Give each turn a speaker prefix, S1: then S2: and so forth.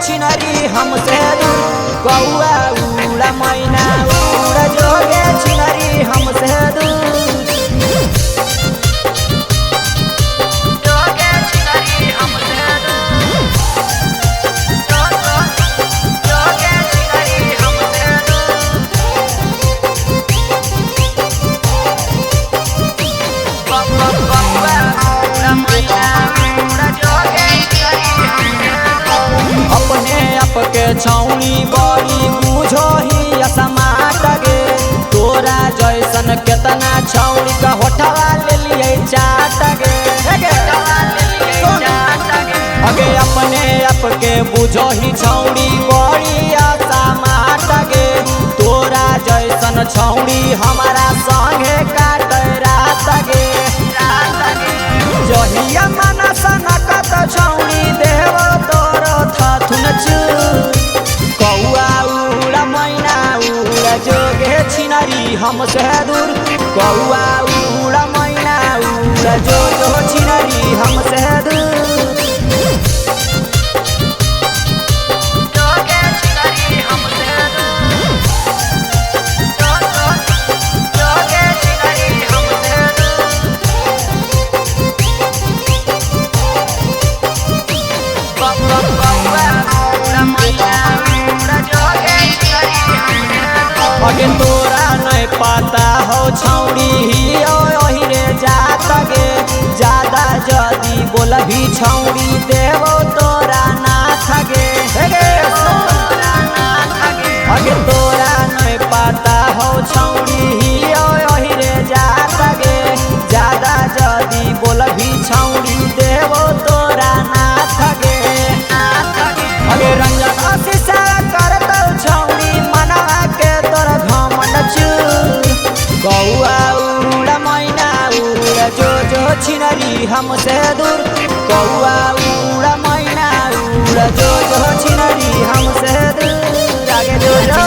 S1: छिनरी हमसे दूर। कौआ उड़ा मैना उड़ा जोगे छिनरी हमसे दूर। जोगे छिनरी हमसे दूर। जोगे छिनरी हमसे दूर। अपने आप के छौड़ी बड़ी बुझो ही असमाट गे, तोरा जैसन केतना छौड़ी का होठवा ले लिए चाट गे। अगे अपने आप के बुझो ही छौड़ी बड़ी असमाट गे, तोरा जैसन छौड़ी हमारा संगे काट रात गे। जहिया मना सनकत छौड़ी देव तोर थथुन चूर। कौआ उड़ा मैना उड़ा जोगे छिनरी हमसे दूर। कौआ उड़ा मैना उड़ा जो जो छिनरी हमसे दूर। जोगे छिनरी हमसे दूर। जोगे छिनरी हमसे दूर। अगे तोरा नहीं पता हो छौड़ी ही रे जात गे, ज्यादा जदी बोलभी छौड़ी देवो तोरा नाथ गे। अगे तोरा नहीं पता हो छौड़ी ही रे जात गे, ज्यादा जदी बोलभी छौड़ी देवो तोरा नाथ गे। अगे रंजन आशीषा करतौ छौड़ी मनवा के तोर घमंड चूर। कौआ उड़ा मैना उड़ा जो जो छिनरी हमसे दूर। कौआ उड़ा मैना उड़ा जो जो छिनरी हमसे दूर। आगे जो जो।